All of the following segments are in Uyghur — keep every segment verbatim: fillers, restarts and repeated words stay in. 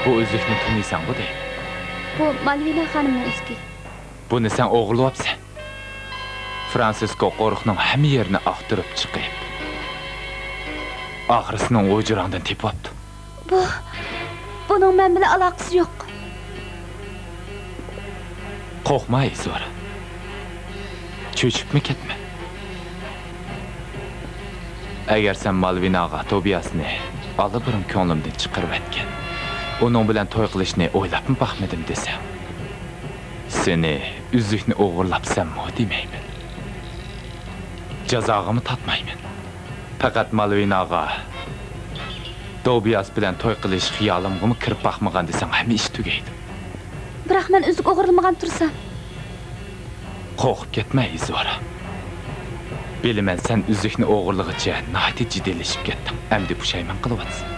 بۇ ئۈزۈكنى تونۇيسەنغۇ دەيمەن؟ بۇ مالۋىنا خانىمنىڭ ئۈزۈكى. بۇنى سەن ئوغرىلىۋاپسەن. فرانسىسكو قورۇقنىڭ ھەممە يېرىنى ئاختۇرۇپ چىقىپ، ئاخىرى سېنىڭ ھۇجراڭدىن تېپىۋاپتۇ. بۇ، بۇنىڭ مەن بىلەن ئالاقىسى يوق. قورقما، ئىزورا. چۆچۈپمۇ كەتمە. ئەگەر سەن مالۋىناغا توبىياسنى ئاللىبۇرۇن كۆڭلۈمدىن چىقىرىۋەتكەن، ئۇنىڭ بىلەن توي قىلىشنى ئويلاپمۇ باقمىدىم دېسەڭ، سېنى ئۈزۈكنى ئوغرىلاپسەنمۇ دېمەيمەن. جازاغىمۇ تارتمايمەن. پەقەت مالۋىناغا توبىياس بىلەن توي قىلىش خىيالىمغىمۇ كىرىپ باقمىغان دېسەڭ، ھەممە ئىش تۈگەيدۇ. بىراق مەن ئۈزۈك ئوغرىلىمىغان تۇرسام. قورقۇپ كەتمە، ئىزورا. بىلىمەن، سەن ئۈزۈكنى ئوغرىلىغىچە ناھايىتى جىددىيلىشىپ كەتتىڭ. ئەمدى پۇشايمان قىلىۋاتىسەن.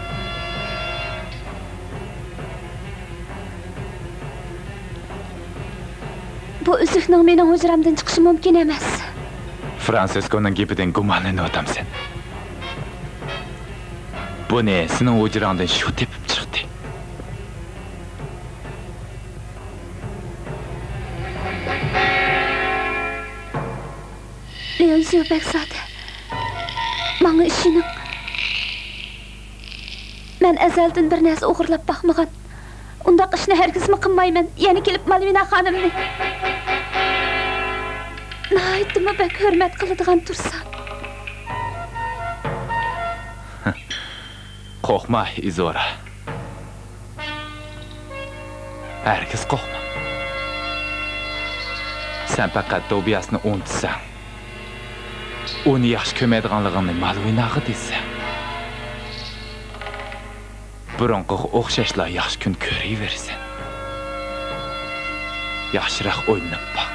بۇ ئۈزۈكنىڭ مېنىڭ ھۇجرامدىن چىقىشى مۇمكىن ئەمەس. فرانسىسكونىڭ گېپىدىن گۇمانلىنىۋاتامسەن؟ بۇنى سېنىڭ ھۇجراڭدىن شۇ تېپىپ چىقتى. ليونزيو بەگزادە، ماڭا ئىشىنىڭ. مەن ئەزەلدىن بىر نەرسە ئوغرىلاپ باقمىغان. ئۇنداق ئىشنى ھەرگىزمۇ قىلمايمەن. يەنە كېلىپ مالۋىنا خانىمنى ناھايىتىمۇ بەك ھۆرمەت قىلىدىغان تۇرسام. قورقما، ئىزورا. ھەرگىز قورقما. سەن پەقەت توبىياسنى ئۇنتۇساڭ، ئۇنى ياخشى كۆرمەيدىغانلىقىڭنى مالۋىناغا دېسەڭ، بۇرۇنقىغا ئوخشاشلا ياخشى كۈن كۆرۈۋېرىسەن. ياخشىراق ئويلىنىپ باق.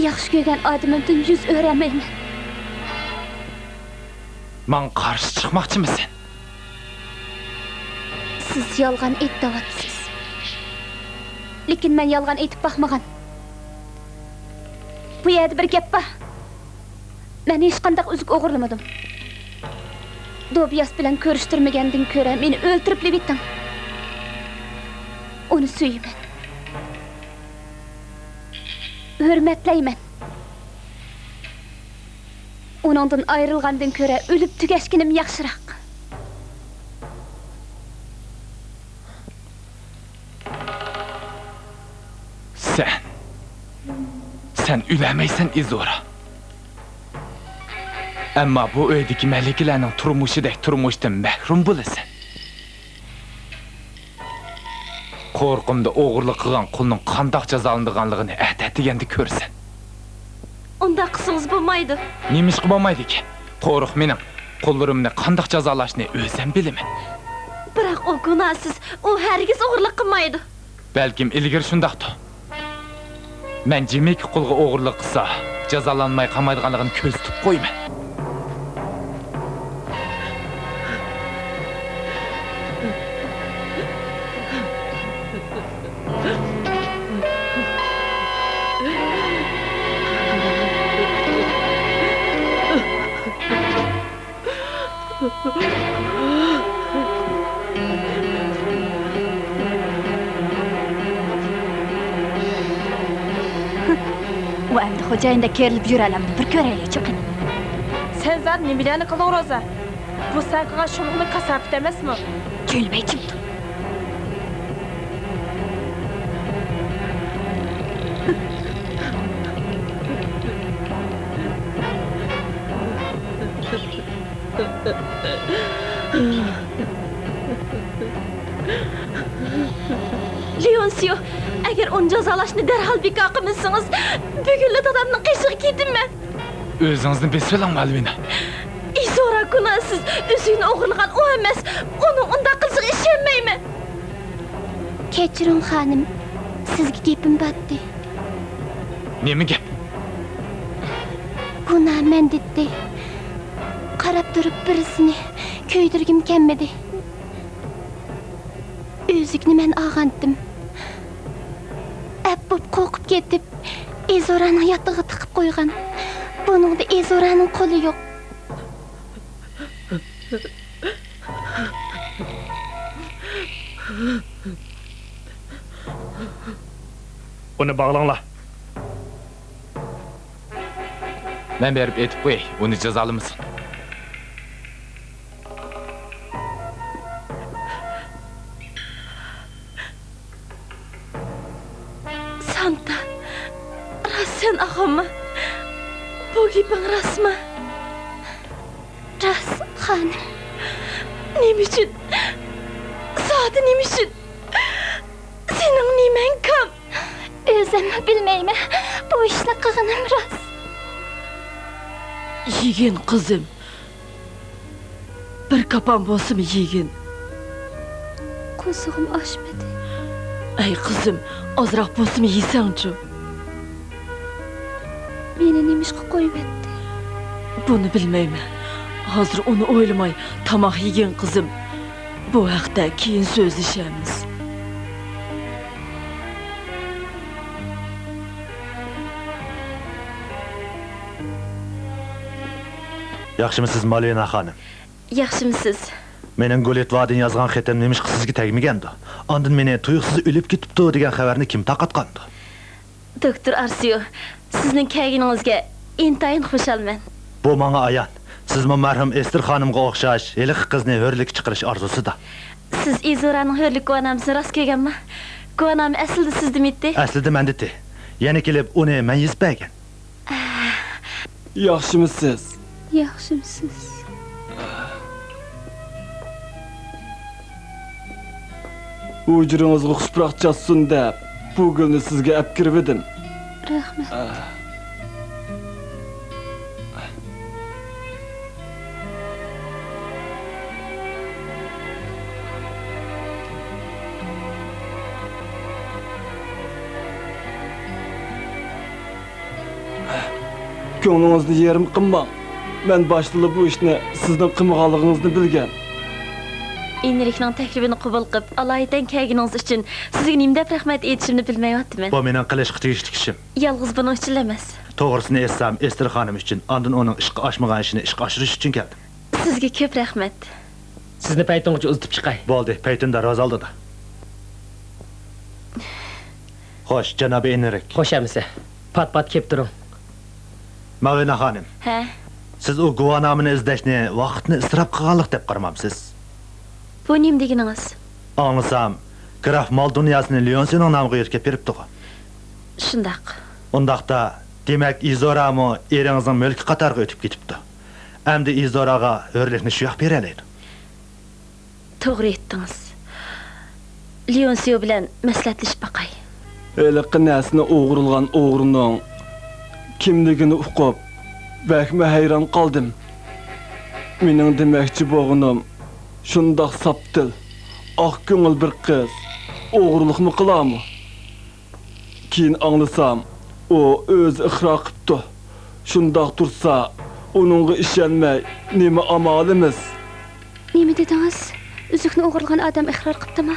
ياخشى كۆرگەن ئادىمىمدىن يۈز ئۆرەلمەيمەن. ماڭا قارشى چىقماقچىمىسەن؟ سىز يالغان ئېيتىۋاتىسىز. لېكىن مەن يالغان ئېيتىپ باقمىغان. بۇ يەردە بىر گەپ بار. مەن ھېچقانداق ئۈزۈك ئوغرىلىمىدىم. دوبىياس بىلەن كۆرۈشتۈرمىگەندىن كۆرە مېنى ئۆلتۈرۈپلا ئېتىڭ. ئۇنى سۆيىمەن. ھۆرمەتلەيمەن. ئۇنىڭدىن ئايرىلغاندىن كۆرە ئۆلۈپ تۈگەشكىنىم ياخشىراق. سەن، سەن ئۆلەلمەيسەن، ئىزورا. ئەمما بۇ ئۆيدىكى مەلىكىلەرنىڭ تۇرمۇشىدەك تۇرمۇشتىن مەھرۇم بولىسەن. قورۇقۇمدا ئوغرىلىق قىلغان قۇلنىڭ قانداق جازالىنىدىغانلىقىنى ئەتە ئەتىگەندە كۆرىسەن. ئۇنداق قىلسىڭىز بولمايدۇ. نېمىشقا بولمايدىكەن؟ قورۇق مېنىڭ. قۇللىرىمنى قانداق جازالاشنى ئۆزۈم بىلىمەن. بىراق ئۇ گۇناھسىز. ئۇ ھەرگىز ئوغرىلىق قىلمايدۇ. بەلكىم ئىلگىرى شۇنداقتۇ. مەن جىمىكى قۇلغا ئوغرىلىق قىلسا، جازالانماي قالمايدىغانلىقىنى كۆزىتىپ قويىمەن. ئۇ ئەمدى خوجايىندەك كېرىلىپ يۈرەلەمدۇ؟ بىر كۆرەيلى چېقىن. سەن زادى نېمىلەرنى قىلدىڭ، روزا؟ بۇ سەن قىلغان شۇملۇقنىڭ كاساپىتى ئەمەسمۇ؟ كۈلمەي جىم تۇر. لېئونسىيو، ئەگەر ئۇنى جازالاشنى دەرھال بىكار قىلمىسىڭىز، بۈگۈنلا دادامنىڭ قېشىغا كېتىمەن. ئۆزىڭىزنى بېسىۋېلىڭ، مالۋىنا. ئىزورا گۇناھسىز، ئۈزۈكنى ئوغرىلىغان ئۇ ئەمەس. ئۇنىڭ ئۇنداق قىلىشىغا ئىشەنمەيمەن. كەچۈرۈڭ، خانىم. سىزگە گېپىم بارتتى. نېمە گەپ؟ گۇناھ مەندىتتى. قاراپ تۇرۇپ بىرسىنى كۆيدۈرگۈم كەلمىدى. ئۈزۈكنى مەن ئالغانتىم. ئەپ بوپ قورقۇپ كېتىپ، ئىزورانىڭ ياتىقىغا تىقىپ قويغان. بۇنىڭدا ئىزورانىڭ قولى يوق. ئۇنى باغلاڭلار. مەن بېرىپ ئېيتىپ قوياي، ئۇنى جازالىمىسۇن. سانتا، راست سەن ئاغاممۇ؟ بۇ گېپىڭ راستمۇ؟ راست، خانىم. نېمە ئۈچۈن؟ زادى نېمە ئۈچۈن؟ سېنىڭ نېمەڭ كام؟ ئۆزۈممۇ بىلمەيمەن. بۇ ئىشنى قىلغىنىم راست. يېگىن، قىزىم. بىر كاپام بولسىمۇ يېگىن. قورسىقىم ئاچمىدى. ئەي قىزىم، ئازراق بولسىمۇ يېسەڭچۇ. مېنى نېمىشقا قويۇۋەتتى؟ بۇنى بىلمەيمەن. ھازىر ئۇنى ئويلىماي تاماق يېگىن، قىزىم. بۇ ھەقتە كېيىن سۆزلىشەرمىز. ياخشىمۇسىز، مالۋىنا خانىم؟ ياخشىمۇسىز؟ مېنىڭ گولېتۋادىن يازغان خېتىم نېمىشقا سىزگە تەگمىگەندۇ؟ ئاندىن مېنى تۇيۇقسىز ئۆلۈپ كېتىپتۇ دېگەن خەۋەرنى كىم تارقاتقاندۇ؟ دوكتور ئارسىيو، سىزنىڭ كەلگىنىڭىزگە ئىنتايىن خۇشالمەن. بۇ ماڭا ئايان. سىزمۇ مەرھۇم ئېستېر خانىمغا ئوخشاش ھېلىقى قىزنى ھۆرلۈككە چىقىرىش ئارزۇسىدا. سىز ئىزورانىڭ ھۆرلۈك گۇۋاھنامىسىنى راست كۆرگەنمۇ؟ گۇۋاھنامە ئەسلىدە سىزدىمىتى؟ ئەسلىدە مەندىتى. يەنە كېلىپ ئۇنى مەن يېزىپ بەرگەن. ياخشىمۇسىز؟ ياخشىمۇسىز؟ ھۇجرىڭىزغا خۇش پۇراق چاچسۇن دەپ، بۇ گۈلنى سىزگە ئەپ كىرىۋىدىم. رەھمەت. كۆڭلىڭىزنى يېرىم قىلماڭ. مەن باشتىلا بۇ ئىشنى سىزنىڭ قىلمىغانلىقىڭىزنى بىلگەن. ئېنرىكنىڭ تەكلىپىنى قوبۇل قىلىپ، ئالايىتەن كەلگىنىڭىز ئۈچۈن سىزگە نېمە دەپ رەھمەت ئېيتىشىمنى بىلمەيۋاتىمەن. بۇ مېنىڭ قىلىشقا تېگىشلىك ئىشىم. يالغۇز بۇنىڭ ئۈچۈنلا ئەمەس. توغرىسىنى ئېيتسام، ئېستېر خانىم ئۈچۈن، ئاندىن ئۇنىڭ ئىشقا ئاشمىغان ئىشىنى ئىشقا ئاشۇرۇش ئۈچۈن كەلدىم. سىزگە كۆپ رەھمەت. سىزنى پەيتۇنغىچە ئۇزىتىپ چىقاي. بولدى، پەيتۇن دەرۋازا ئالدىدا. خوش، جانابىي ئېنرىك. خوش ئەمىسە. پات-پات كېلىپ تۇرۇڭ. مالۋىنا خانىم. ھە؟ سىز ئۇ گۇۋاھنامىنى ئىزدەشنى ۋاقىتنى ئىسراپ قىلغانلىق دەپ قارىمامسىز؟ بۇ نېمە دېگىنىڭىز؟ ئاڭلىسام، گراف مال دۇنياسىنى لېئونسىنىڭ نامىغا يۆتكەپ بېرىپتىغۇ؟ شۇنداق. ئۇنداقتا، دېمەك، ئىزورامۇ ئېرىڭىزنىڭ مۈلكى قاتارىغا ئۆتۈپ كېتىپتۇ. ئەمدى ئىزوراغا ھۆرلۈكنى شۇياق بېرەلەيدۇ. توغرا ئېيتتىڭىز. لېئونسىيو بىلەن مەسلىھەتلىشىپ باقاي. ھېلىقى نەرسىنى ئوغرىلىغان ئوغرىنىڭ كىملىكىنى ئۇقۇپ، بەكمۇ ھەيران قالدىم. مېنىڭ دېمەكچى بولغىنىم، شۇنداق ساپدىل، ئاق كۆڭۈل بىر قىز ئوغرىلىقمۇ قىلارمۇ؟ كېيىن ئاڭلىسام، ئۇ ئۆزى ئىقرار قىپتۇ. شۇنداق تۇرسا، ئۇنىڭغا ئىشەنمەي نېمە ئامالىمىز؟ نېمە دېدىڭىز؟ ئۈزۈكنى ئوغرىلىغان ئادەم ئىقرار قىپتىما؟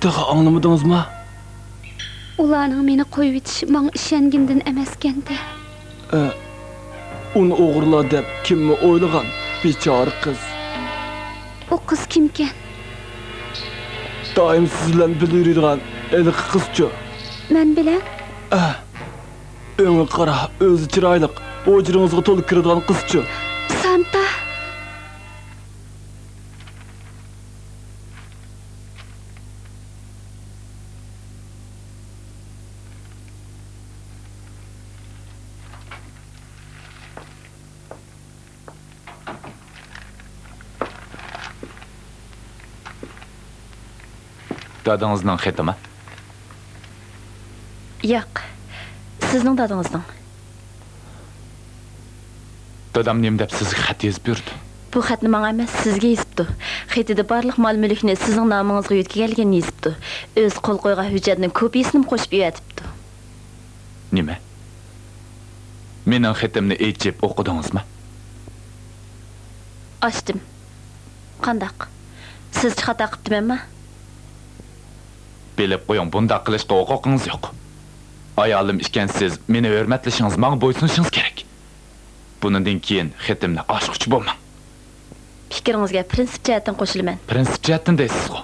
تېخى ئاڭلىمىدىڭىزما؟ ئۇلارنىڭ مېنى قويۇۋېتىشى ماڭا ئىشەنگىنىدىن ئەمەسكەن-دە. ئە، ئۇنى ئوغرىلار دەپ كىممۇ ئويلىغان، بىچارە قىز. ئۇ قىز كىمكەن؟ دائىم سىز بىلەن بىللە يۈرىدىغان ھېلىقى قىزچۇ؟ مەن بىلەن؟ ئە. ئۆڭى قارا، ئۆزى چىرايلىق، ھۇجرىڭىزغا تولا كىرىدىغان قىزچۇ؟ سانتا. دادىڭىزنىڭ خېتىما؟ ياق، سىزنىڭ دادىڭىزنىڭ. دادام نېمە دەپ سىزگە خەت يېزىپ يۈردى؟ بۇ خەتنى ماڭا ئەمەس، سىزگە يېزىپتۇ. خېتىدە بارلىق مال-مۈلۈكنى سىزنىڭ نامىڭىزغا يۆتكىگەنلىكىنى يېزىپتۇ. ئۆزى قول قويغان ھۆججەتنىڭ كوپىيىسىنىمۇ قوشۇپ ئەۋەتىپتۇ. نېمە؟ مېنىڭ خېتىمنى ئېچىپ ئوقۇدىڭىزمۇ؟ ئاچتىم. قانداق؟ سىزچە خاتا قىپتىمەنما؟ بىلىپ قويۇڭ، بۇنداق قىلىشقا ھوقۇقىڭىز يوق. ئايالىم ئىكەنسىز، مېنى ھۆرمەتلىشىڭىز، ماڭا بويسۇنۇشىڭىز كېرەك. بۇنىڭدىن كېيىن خېتىمنى ئاچقۇچى بولماڭ. پىكرىڭىزگە پىرىنسىپ جەھەتتىن قوشۇلىمەن. پىرىنسىپ جەھەتتىن دەيسىزغۇ؟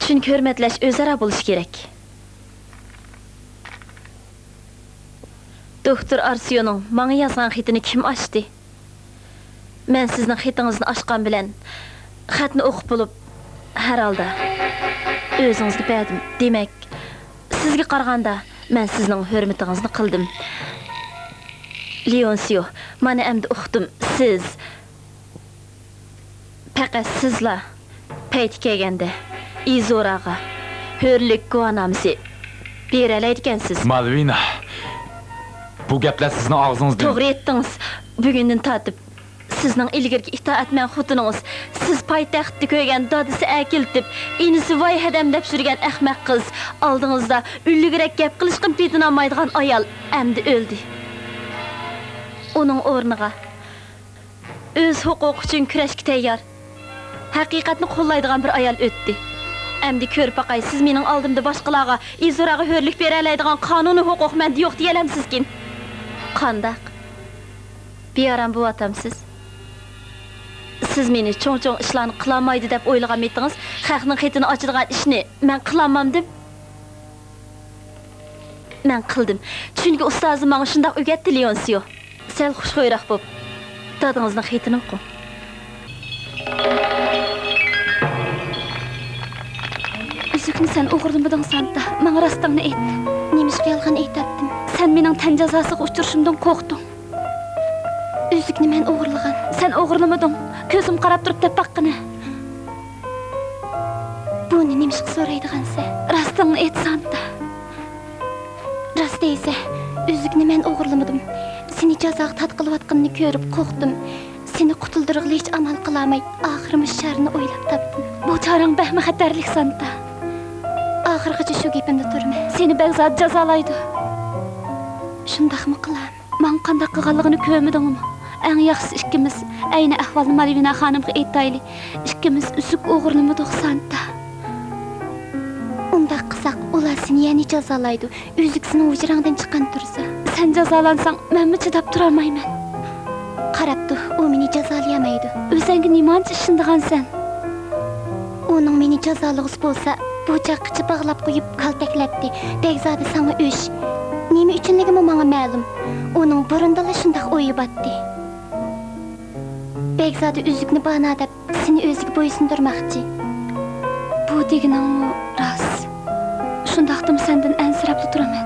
چۈنكى ھۆرمەتلەش ئۆزئارا بولۇشى كېرەك. دوكتور ئارسىيونىڭ ماڭا يازغان خېتىنى كىم ئاچتى؟ مەن سىزنىڭ خېتىڭىزنى ئاچقان بىلەن، خەتنى ئوقۇپ بولۇپ، ھەر ھالدا ئۆزىڭىزگە بەردىم. دېمەك، سىزگە قارىغاندا مەن سىزنىڭ ھۆرمىتىڭىزنى قىلدىم. لېئونسىيو، مانا ئەمدى ئۇقتۇم، سىز، پەقەت سىزلا پەيتى كەلگەندە ئىزوراغا ھۆرلۈك گۇۋاھنامىسى بېرەلەيدىكەنسىز. مالۋىنا، بۇ گەپلەر سىزنىڭ ئاغزىڭىزدىن. توغرا ئېيتتىڭىز. بۈگۈندىن تارتىپ سىزنىڭ ئىلگىرىكى ئىتائەتمەن خوتۇنىڭىز، سىز پايتەختتە كۆرگەن دادىسى ئەكېلىتىپ، ئىنىسى ۋاي ھەدەم دەپ يۈرگەن ئەخمەق قىز، ئالدىڭىزدا ئۈنلۈكرەك گەپ قىلىشقىمۇ پېتىنالمايدىغان ئايال ئەمدى ئۆلدى. ئۇنىڭ ئورنىغا ئۆز ھوقۇقى ئۈچۈن كۈرەشكە تەييار، ھەقىقەتنى قوللايدىغان بىر ئايال ئۆتتى. ئەمدى كۆرۈپ باقاي، سىز مېنىڭ ئالدىمدا باشقىلارغا، ئىزوراغا ھۆرلۈك بېرەلەيدىغان قانۇنىي ھوقۇق مەندە يوق دېيەلەمسىزكىن؟ قانداق؟ بىئارام بوۋاتامسىز؟ سىز مېنى چوڭ-چوڭ ئىشلارنى قىلالمايدۇ دەپ ئويلىغانمىدىڭىز؟ خەقنىڭ خېتىنى ئاچىدىغان ئىشنى مەن قىلالمامدىم؟ مەن قىلدىم. چۈنكى ئۇستازىم ماڭا شۇنداق ئۆگەتتى، لېئونسىيو. سەل خۇشخۇيراق بوپ، دادىڭىزنىڭ خېتىنى ئوقۇڭ. ئۈزۈكنى سەن ئوغرىلىمىدىڭ، سانتا. ماڭا راستىڭنى ئېيت. نېمىشقا يالغان ئېيتاتتىم؟ سەن مېنىڭ تەن جازاسىغا ئۇچرىشىمدىن قورقتۇڭ. ئۈزۈكنى مەن ئوغرىلىغان. سەن ئوغرىلىمىدىڭ. كۆزۈم قاراپ تۇرۇپ دەپ باققىنە. بۇنى نېمىشقا سورايدىغانسەن؟ راستىڭنى ئېيت، سانتا. راست دەيسەن، ئۈزۈكنى مەن ئوغرىلىمىدىم. سېنى جازاغا تارتقىلىۋاتقىنىنى كۆرۈپ قورقتۇم. سېنى قۇتۇلدۇرغىلى ھېچ ئامال قىلالماي، ئاخىرى مۇشۇ چارىنى ئويلاپ تاپتىم. بۇ چارەڭ بەكمۇ خەتەرلىك، سانتا. ئاخىرغىچە شۇ گېپىمدە تۇرىمەن. سېنى بەگزادە جازالايدۇ. شۇنداقمۇ قىلام؟ ماڭا قانداق قىلغانلىقىنى كۆرمىدىڭمۇ؟ ئەڭ ياخشىسى ئىككىمىز ئەينى ئەھۋالنى مالۋىنا خانىمغا ئېيتايلى. ئىككىمىز ئۈزۈك ئوغرىلىمىدۇق، سانتا. ئۇنداق قىلساق، ئۇلار سېنى يەنە جازالايدۇ. ئۈزۈك سېنىڭ ھۇجراڭدىن چىققان تۇرسا. سەن جازالانساڭ، مەنمۇ چىداپ تۇرالمايمەن. قاراپ تۇر، ئۇ مېنى جازالىيالمايدۇ. ئۆزەڭگە نېمانچە ئىشىنىدىغانسەن؟ ئۇنىڭ مېنى جازالىغۇسى بولسا، بۇ چاغقىچە باغلاپ قويۇپ، كالتەكلەپتى. بەگزادە ساڭا ئۆچ. نېمە ئۈچۈنلۈكىمۇ ماڭا مەلۇم. ئۇنىڭ بۇرۇندىنلا شۇنداق ئويى باتتى. بەگزادە ئۈزۈكنى بانا دەپ، سېنى ئۆزىگە بويسۇندۇرماقچى. بۇ دېگىنىڭمۇ راست. شۇنداقتىمۇ سەندىن ئەنسىرەپلا تۇرىمەن.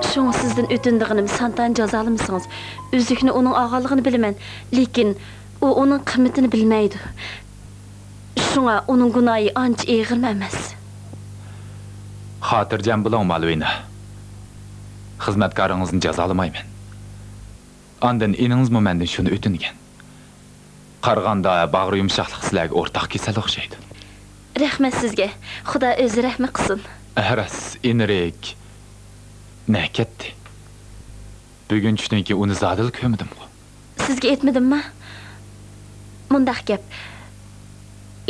شۇڭا سىزدىن ئۆتۈنىدىغىنىم، سانتانى جازالىمىسىڭىز. ئۈزۈكنى ئۇنىڭ ئالغانلىقىنى بىلىمەن، لېكىن ئۇ ئۇنىڭ قىممىتىنى بىلمەيدۇ. شۇڭا ئۇنىڭ گۇناھى ئانچە ئېغىرمۇ ئەمەس. خاتىرجەم بولۇڭ، مالۋىنا. خىزمەتكارىڭىزنى جازالىمايمەن. ئاندىن ئىنىڭىزمۇ مەندىن شۇنى ئۆتۈنگەن. قارىغاندا، باغرى يۇمشاقلىق سىلەرگە ئورتاق كېسەل ئوخشايدۇ. رەھمەت سىزگە. خۇدا ئۆزى رەھمەت قىلسۇن. ئەھرەس، ئېنرىك نە كەتتى؟ بۈگۈن چۈشتىن كېيىن ئۇنى زادىلا كۆرمىدىمغۇ. سىزگە ئېيتمىدىمما؟ مۇنداق گەپ.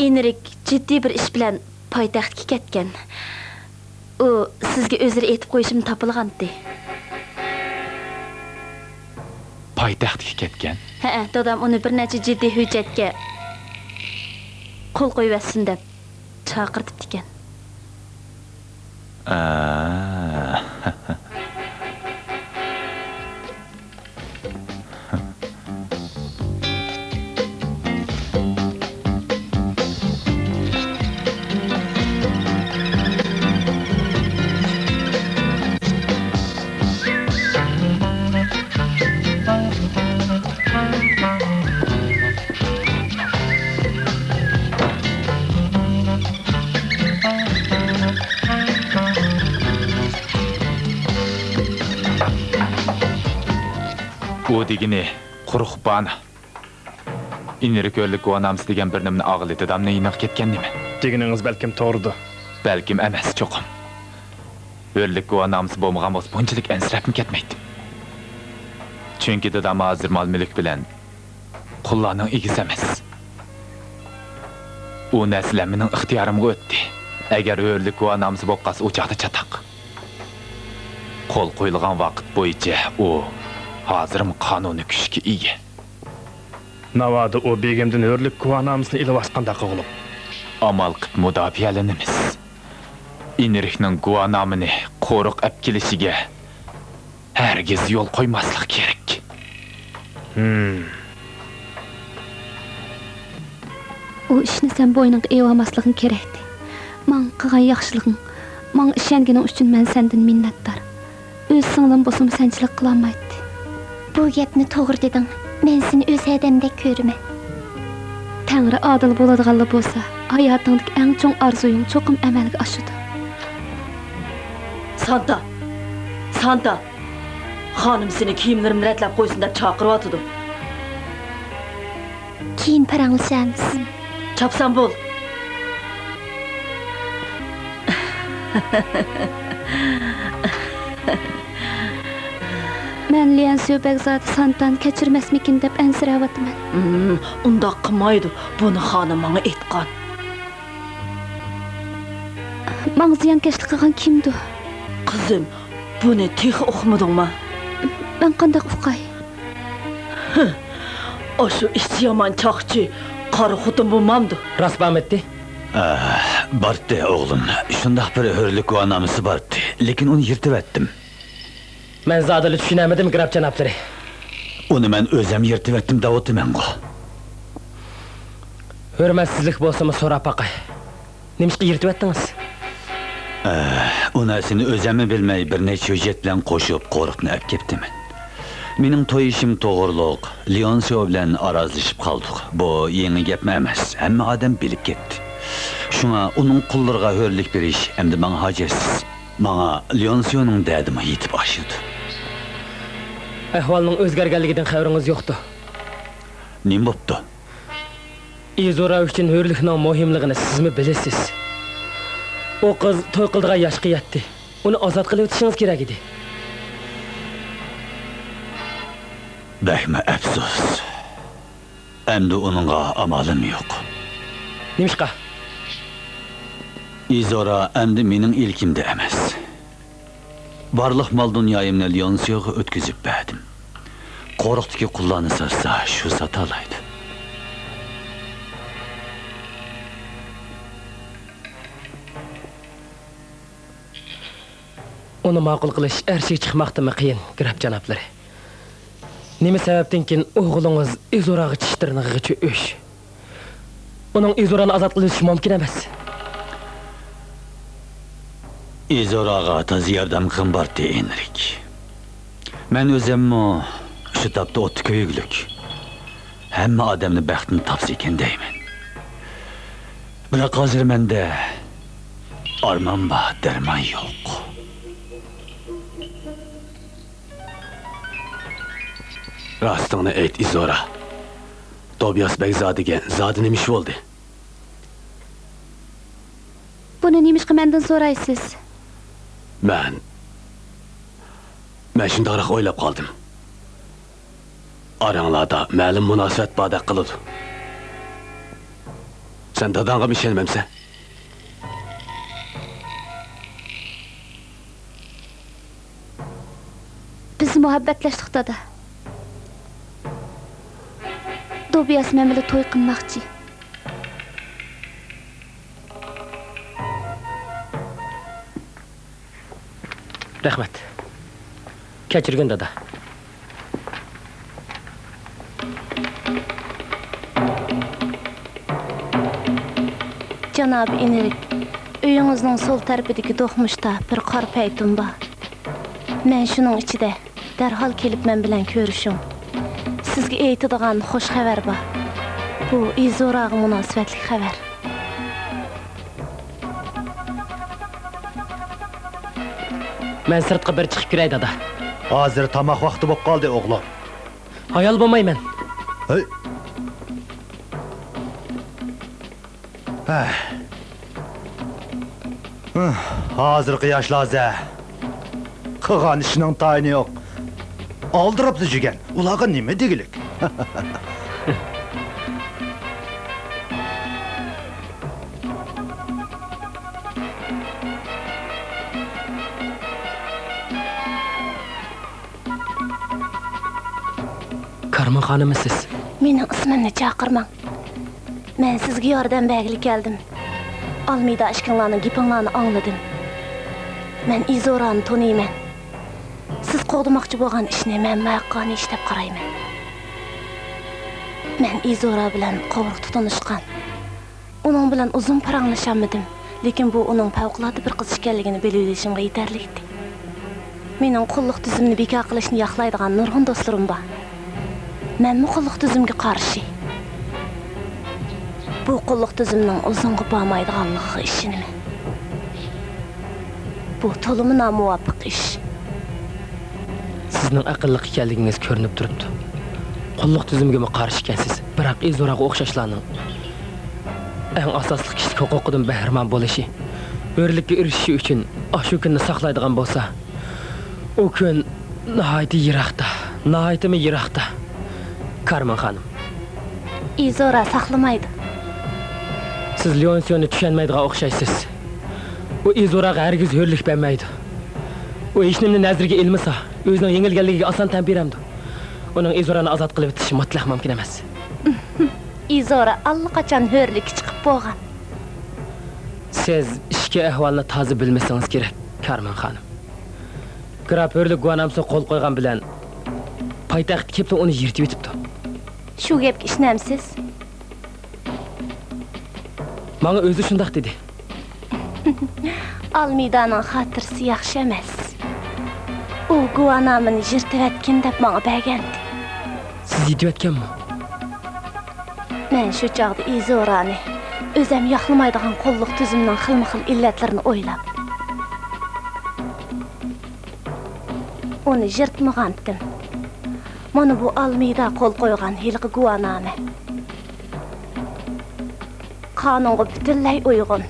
ئېنرىك جىددىي بىر ئىش بىلەن پايتەختكە كەتكەن. ئۇ سىزگە ئۆزلىرى ئېيتىپ قويۇشىمنى تاپىلىغانتى. پايتەختكە كەتكەن؟ ھەئە، دادام ئۇنى بىر نەچچە جىددىي ھۆججەتكە قول قويۇۋەتسۇن دەپ چاقىرتىپتىكەن. ئا. ئۇ دېگىنى قۇرۇق بانا. ئىنرىك ھۆرلۈك گۇۋاھنامىسى دېگەن بىر نېمىنى ئالغىلى دادامنىڭ يېنىغا كەتكەن نېمە؟ دېگىنىڭىز بەلكىم توغرىدۇر. بەلكىم ئەمەس، چوقۇم. ھۆرلۈك گۇۋاھنامىسى بولمىغان بولسا، بۇنچىلىك ئەنسىرەپمۇ كەتمەيتتىم. چۈنكى دادام ھازىر مال-مۈلۈك بىلەن قۇللارنىڭ ئىگىسى ئەمەس. ئۇ نەرسىلەر مېنىڭ ئىختىيارىمغا ئۆتتى. ئەگەر ھۆرلۈك گۇۋاھنامىسى بولۇپ قالسا، ئۇ چاغدا چاتاق. قول قويۇلغان ۋاقىت بويىچە ئۇ ھازىرمۇ قانۇنىي كۈچكە ئىگە. ناۋادا ئۇ بېگىمدىن ھۆرلۈك گۇۋاھنامىسىنى ئېلىۋالسا قانداق، ئوغلۇم؟ ئامال قىپ مۇداپىئەلىنىمىز. ئىنرىكنىڭ گۇۋاھنامىنى قورۇق ئەپ كېلىشىگە ھەرگىز يول قويماسلىق كېرەك. ھىم. ئۇ ئىشنى سەن بوينۇڭغا ئېلىۋالماسلىقىڭ كېرەكتى. ماڭا قىلغان ياخشىلىقىڭ، ماڭا ئىشەنگىنىڭ ئۈچۈن مەن سەندىن مىننەتدار. ئۆز سىڭلىم بولسىمۇ سەنچىلىك قىلالمايتتى. بۇ گەپنى توغرا دېدىڭ. مەن سېنى ئۆز ھەدەمدەك كۆرىمەن. تەڭرى ئادىل بولىدىغانلا بولسا، ھاياتىڭدىكى ئەڭ چوڭ ئارزۇيۇڭ چوقۇم ئەمەلگە ئاشىدۇ. سانتا! سانتا! خانىم سېنى كىيىملىرىمنى رەتلەپ قويسۇن دەپ چاقىرىۋاتىدۇ. كېيىن پاراڭلىشارمىز. چاپسان بول. مەن ليەنسيو بەگزادە سانتانى كەچۈرمەسمىكىن دەپ ئەنسىرەۋاتىمەن. ھىم، ئۇنداق قىلمايدۇ. بۇنى خانىم ماڭا ئېيتقان. ماڭا زىيانكەشلىك قىلغان كىمدۇ؟ قىزىم، بۇنى تېخى ئۇقمىدىڭما؟ مەن قانداق ئۇقاي؟ ھە، ئاشۇ ئىچى يامان چاقچى قارا خوتۇن بولمامدۇ؟ راست بارمىدى؟ ئە، بارتتى، ئوغلۇم. شۇنداق بىر ھۆرلۈك گۇۋاھنامىسى بارتتى، لېكىن ئۇنى يىرتىۋەتتىم. مەن زادىلا چۈشىنەلمىدىم، گراف جانابلىرى. ئۇنى مەن ئۆزۈم يىرتىۋەتتىم دەۋاتىمەنغۇ. ھۆرمەتسىزلىك بولسىمۇ سوراپ باقاي. نېمىشقا يىرتىۋەتتىڭىز؟ ئە، ئۇ نەرسىنى ئۆزۈممۇ بىلمەي، بىر نەچچە ھۆججەت بىلەن قوشۇپ، قورۇقنى ئەپ كەپتىمەن. مېنىڭ توي ئىشىم توغرۇلۇق، ليونسيو بىلەن ئارازلىشىپ قالدۇق. بۇ يېڭى گەپمۇ ئەمەس، ھەممە ئادەم بىلىپ كەتتى. شۇڭا ئۇنىڭ قۇللىرىغا ھۆرلۈك بېرىش ئەمدى ماڭا ھاجەتسىز. ماڭا ليونسيونىڭ دەردىمۇ يېتىپ ئاشىدۇ. ئەھۋالنىڭ ئۆزگەرگەنلىكىدىن خەۋىرىڭىز يوقتۇ؟ نېمە بوپتۇ؟ ئىزورا ئۈچۈن ھۆرلۈكنىڭ مۇھىملىقىنى سىزمۇ بىلىسىز. ئۇ قىز توي قىلىدىغان ياشقا يەتتى. ئۇنى ئازاد قىلىۋېتىشىڭىز كېرەك ئىدى. بەكمۇ ئەپسۇس. ئەمدى ئۇنىڭغا ئامالىم يوق. نېمىشقا؟ ئىزورا ئەمدى مېنىڭ ئىلكىمدە ئەمەس. بارلىق مال-دۇنيايىمنى ليونسيوغا ئۆتكۈزۈپ بەردىم. قورۇقتىكى قۇللارنى ساتسا، شۇ ساتالايدۇ. ئۇنى ماقۇل قىلىش ئەرشىگە چىقماقتىنمۇ قىيىن، گراف جانابلىرى. نېمە سەۋەبتىنكىن ئوغلىڭىز ئىزوراغا چىش تىرنىقىغىچە ئۆچ. ئۇنىڭ ئىزورانى ئازاد قىلىۋېتىشى مۇمكىن ئەمەس. ئىزوراغا تازا ياردەم قىلغىن بارتى، ئېنرىك. مەن ئۆزۈممۇ شۇ تاپتا ئوتتا كۆيگۈلۈك. ھەممە ئادەمنىڭ بەختىنى تاپسا ئىكەن دەيمەن. بىراق ھازىر مەندە ئارمان بار، دەرمان يوق. راستىڭنى ئېيت، ئىزورا. توبىياس بەگزادىگە زادى نېمە ئىش بولدى؟ بۇنى نېمىشقا مەندىن سورايسىز؟ مەن، مەن شۇنداقراق ئويلاپ قالدىم. ئاراڭلاردا مەلۇم مۇناسىۋەت باردەك قىلىدۇ. سەن داداڭغىمۇ ئىشەنمەمسەن؟ بىز مۇھەببەتلەشتۇق، دادا. توبىياس مەن بىلەن توي قىلماقچى. رەھمەت. كەچۈرگىن، دادا. جانابىي ئىنرىك، ئۆيىڭىزنىڭ سول تەرىپىدىكى دوقمۇشتا بىر قارا پەيتۇن بار. مەن شۇنىڭ ئىچىدە. دەرھال كېلىپ مەن بىلەن كۆرۈشۈڭ. سىزگە ئېيتىدىغان خوش خەۋەر بار. بۇ ئىزوراغا مۇناسىۋەتلىك خەۋەر. مەن سىرتقا بىر چىقىپ كىرەي، دادا. ھازىر تاماق ۋاقتى بولۇپ قالدى، ئوغلۇم. ھايال بولمايمەن. ھەي. ھە. ھازىرقى ياشلار زە. قىلغان ئىشىنىڭ تايىنى يوق. ئالدىراپلا يۈرگەن. ئۇلارغا نېمە دېگۈلۈك؟ كارمېن خانىممۇ سىز؟ مېنىڭ ئىسمىمنى چاقىرماڭ. مەن سىزگە ياردەم بەرگىلى كەلدىم. ئالمىدا، ئىككىڭلارنىڭ گېپىڭلارنى ئاڭلىدىم. مەن ئىزورانى تونۇيمەن. سىز قوغدىماقچى بولغان ئىشنى مەنمۇ ھەققانىي ئىش دەپ قارايمەن. مەن ئىزورا بىلەن قوۋۇرۇقتا تونۇشقان. ئۇنىڭ بىلەن ئۇزۇن پاراڭلىشالمىدىم، لېكىن بۇ ئۇنىڭ پەۋقۇلئاددە بىر قىز ئىكەنلىكىنى بىلىۋېلىشىمغا يېتەرلىكتى. مېنىڭ قۇللۇق تۈزۈمىنى بىكار قىلىشنى ياقلايدىغان نۇرغۇن دوستلىرىم بار. مەنمۇ قۇللۇق تۈزۈمگە قارشى. بۇ قۇللۇق تۈزۈمنىڭ ئۇزۇنغا بارمايدىغانلىقىغا ئىشىنىمەن. بۇ تولىمۇ نامۇۋاپىق ئىش. سىزنىڭ ئەقىللىق ئىكەنلىكىڭىز كۆرۈنۈپ تۇرۇپتۇ. قۇللۇق تۈزۈمىگىمۇ قارشى ئىكەنسىز، بىراق ئىزوراغا ئوخشاشلارنىڭ ئەڭ ئاساسلىق كىشىلىك ھوقۇقىدىن بەھرىمەن بولۇشى، ھۆرلۈككە ئېرىشىشى ئۈچۈن ئاشۇ كۈننى ساقلايدىغان بولسا، ئۇ كۈن ناھايىتى يىراقتا، ناھايىتىمۇ يىراقتا، كارمېن خانىم. ئىزورا ساقلىمايدۇ. سىز لېئونسىيونى چۈشەنمەيدىغان ئوخشايسىز. ئۇ ئىزوراغا ھەرگىز ھۆرلۈك بەرمەيدۇ. ئۇ ھېچنېمىنى نەزىرگە ئىلمىسا، ئۆزىنىڭ يېڭىلگەنلىكىگە ئاسان تەن بېرەمدۇ؟ ئۇنىڭ ئىزورانى ئازاد قىلىۋېتىشى مۇتلەق مۇمكىن ئەمەس. ئىزورا ئاللىقاچان ھۆرلۈككە چىقىپ بولغان. سىز ئىچكى ئەھۋالنى تازا بىلمىسىڭىز كېرەك، كارمېن خانىم. گراف ھۆرلۈك گۇۋاھنامىسىغا قول قويغان بىلەن پايتەخت كېپىلنى ئۇنى يىرتىۋېتىپتۇ. شۇ گەپكە ئىشىنەمسىز؟ ماڭا ئۆزى شۇنداق دېدى. ئالمىدانىڭ خاتىرىسى ياخشى ئەمەس. ئۇ گۇۋاھنامىنى يىرتىۋەتكىن دەپ ماڭا بەرگەنتى. سىز يىتىۋەتكەنمۇ؟ مەن شۇ چاغدا ئىزورانى ئۆزەم ياقلىمايدىغان قۇللۇق تۈزۈمنىڭ خىلمۇ خىل ئىللەتلىرىنى ئويلاپ، ئۇنى يىرتمىغانتىم. مانا بۇ ئالمىدا قول قويغان ھېلىقى گۇۋاھنامە. قانۇنغا پۈتۈنلەي ئۇيغۇن.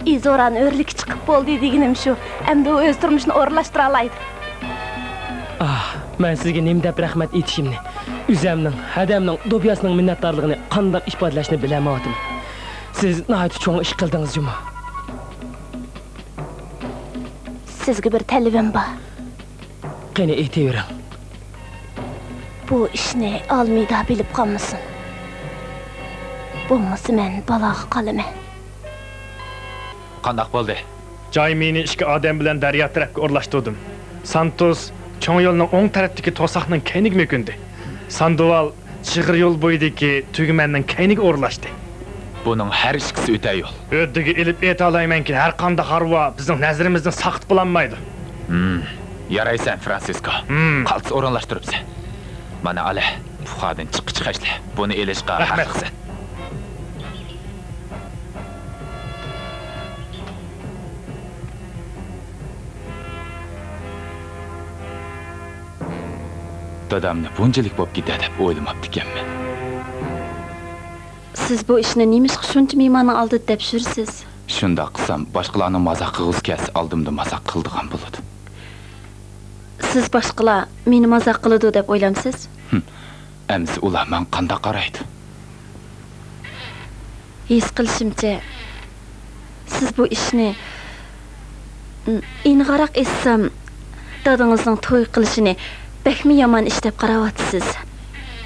ئىزورانى ھۆرلۈككە چىقىپ بولدى دېگىنىم شۇ، ئەمدى ئۇ ئۆز تۇرمۇشىنى ئورۇنلاشتۇرالايدۇ. ئاھ، مەن سىزگە نېمە دەپ رەھمەت ئېيتىشىمنى، ئۆزەمنىڭ، ھەدەمنىڭ، دوبياسنىڭ مىننەتدارلىقىنى قانداق ئىپادىلەشنى بىلەلمەيۋاتىمەن. سىز ناھايىتى چوڭ ئىش قىلدىڭىز جۇمۇ. سىزگە بىر تەلىپىم بار. قېنى، ئېيتىۋېرىڭ. بۇ ئىشنى ئالمىدا بىلىپ قالمىسۇن. بولمىسا مەن بالاغا قالىمەن. قانداق بولدى؟ جايمىنى ئىككى ئادەم بىلەن دەريا تەرەپكە ئورۇنلاشتۇردۇم. سانتوس چوڭ يولنىڭ ئوڭ تەرەپتىكى توساقنىڭ كەينىگە مۆكۈندى. ساندوۋال چىغىر يول بويىدىكى تۈگمەننىڭ كەينىگە ئورۇنلاشتى. بۇنىڭ ھەر ئىككىسى ئۆتە يول. ھۆددىگە ئېلىپ ئېيتالايمەنكى، ھەر قانداق ھارۋا بىزنىڭ نەزىرىمىزدىن ساقىت بولالمايدۇ. ھىم، يارايسەن، فرانسىسكو. ھىم. قالتىس ئورۇنلاشتۇرۇپسەن. مانا، ئالە، پۇخادىن چىققىچە خەجلە. بۇنى ئېلىشقا ھەقلىقسەن. دادامنى بۇنچىلىك بولۇپ كېتە دەپ ئويلىماپتىكەنمەن. سىز بۇ ئىشنى نېمىشقا شۇنچە مېھماننىڭ ئالدىدا دەپ يۈرىسىز؟ شۇنداق قىلسام، باشقىلارنىڭ مازاق قىلغۇسى كەلسە، ئالدىمدا مازاق قىلىدىغان بولىدۇ. سىز باشقىلار مېنى مازاق قىلىدۇ دەپ ئويلامسىز؟ ھىم. ئەمىسە ئۇلار ماڭا قانداق قارايدۇ؟ ھېس قىلىشىمچە، سىز بۇ ئىشنى، ئېنىقراق ئېيتسام، دادىڭىزنىڭ توي قىلىشىنى بەكمۇ يامان ئىش دەپ قاراۋاتىسىز.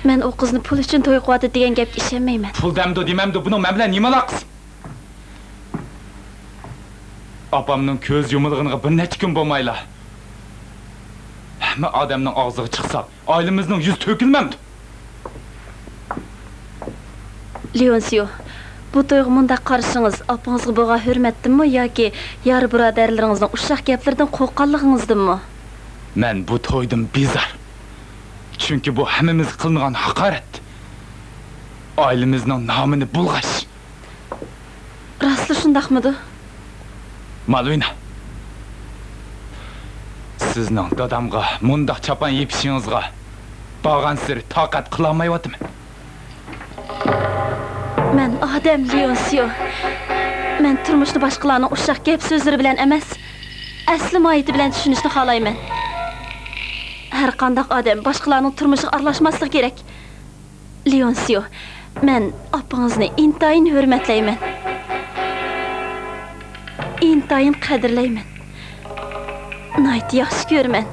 مەن ئۇ قىزنى پۇل ئۈچۈن توي قىلىۋاتىدۇ دېگەن گەپكە ئىشەنمەيمەن. پۇل دەمدۇ دېمەمدۇ، بۇنىڭ مەن بىلەن نېمە ئالاقىسى؟ ئاپامنىڭ كۆز يۇمۇلغىنىغا بىر نەچچە كۈن بولمايلا، ھەممە ئادەمنىڭ ئاغزىغا چىقساق، ئائىلىمىزنىڭ يۈزى تۆكۈلمەمدۇ؟ لېئونسىيو، بۇ تويغا مۇنداق قارىشىڭىز ئاپىڭىزغا بولغان ھۆرمەتتىنمۇ ياكى يار بۇرادەرلىرىڭىزنىڭ ئۇششاق گەپلىرىدىن قورققانلىقىڭىزدىنمۇ؟ مەن بۇ تويدىن بىزار. چۈنكى بۇ ھەممىمىزگە قىلىنغان ھاقارەت. ئائىلىمىزنىڭ نامىنى بۇلغاش. راستلا شۇنداقمىدۇ؟ مالۋىنا، سىزنىڭ دادامغا مۇنداق چاپان يېپىشىڭىزغا بارغانسېرى تاقەت قىلالمايۋاتىمەن. مەن ئادەم، لېئونسىيو. مەن تۇرمۇشنى باشقىلارنىڭ ئۇششاق گەپ سۆزلىرى بىلەن ئەمەس، ئەسلى ماھىيىتى بىلەن چۈشىنىشنى خالايمەن. ھەرقانداق ئادەم باشقىلارنىڭ تۇرمۇشىغا ئارىلاشماسلىقى كېرەك. لېئونسىيو، مەن ئاپىڭىزنى ئىنتايىن ھۆرمەتلەيمەن. ئىنتايىن قەدىرلەيمەن. ناھايىتى ياخشى كۆرىمەن.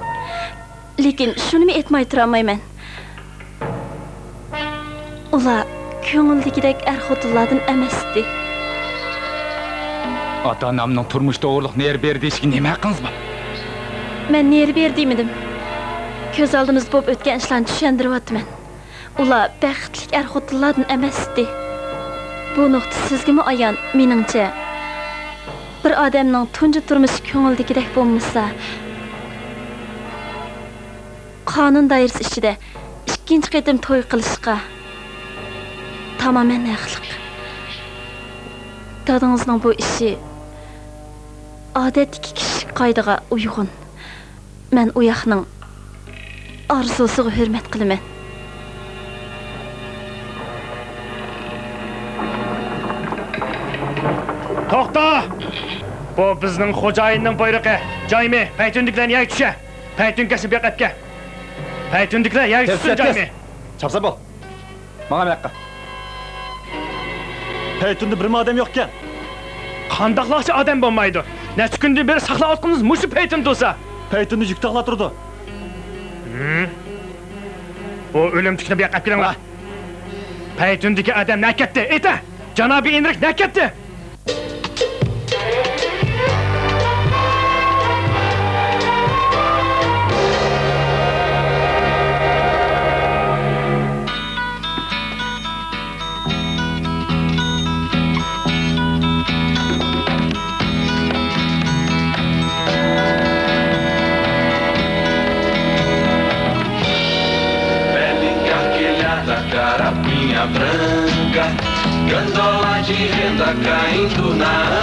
لېكىن شۇنىمۇ ئېيتماي تۇرالمايمەن. ئۇلار كۆڭۈلدىكىدەك ئەر-خوتۇنلاردىن ئەمەستى. ئاتا-ئانامنىڭ تۇرمۇش توغرۇلۇق نېرى-بېرى دېيىشىگە نېمە ھەققىڭىز بار؟ مەن نېرى-بېرى دېمىدىم. كۆز ئالدىمىزدا بولۇپ ئۆتكەن ئىشلارنى چۈشەندۈرۈۋاتىمەن. ئۇلار بەختلىك ئەر-خوتۇنلاردىن ئەمەستى. بۇ نۇقتا سىزگىمۇ ئايان، مېنىڭچە. بىر ئادەمنىڭ تۇنجى تۇرمۇشى كۆڭۈلدىكىدەك بولمىسا، قانۇن دائىرىسى ئىچىدە ئىككىنچى قېتىم توي قىلىشقا تامامەن ھەقلىق. دادىڭىزنىڭ بۇ ئىشى ئادەتتىكى كىشىلىك قائىدىگە ئۇيغۇن. مەن ئۇ ياقنىڭ ئارزۇسىغا ھۆرمەت قىلىمەن. توختا! بۇ بىزنىڭ خوجايىننىڭ بۇيرۇقى. جايمى، پەيتۈندىكىلەرنى يەرگە چۈشە. پەيتۈنكەشنى بېقىپ كەل. پەيتۈندىكىلەر يەرگە چۈشسۇن، جايمى. چاپسان بول. ماڭا بۇياققا. پەيتۈندە بىرمۇ ئادەم يوقكەن. قانداقلاقچە ئادەم بولمايدۇ؟ نەچچە كۈندىن بېرى ساقلاۋاتقىنىمىز مۇشۇ پەيتۈن تۇرسا. پەيتۈندە يۈك تاقلاپ تۇرىدۇ. ھىم. بۇ ئۆلۈمتۈكنى بۇياققا ئەپ كېلىڭلار. ھە. پەيتۈندىكى ئادەم نەگە كەتتى؟ ئېيتە! جانابىي ئېنرىك نەگە كەتتى؟ Pé de carquilhada, carapinha branca, gandola de renda caindo na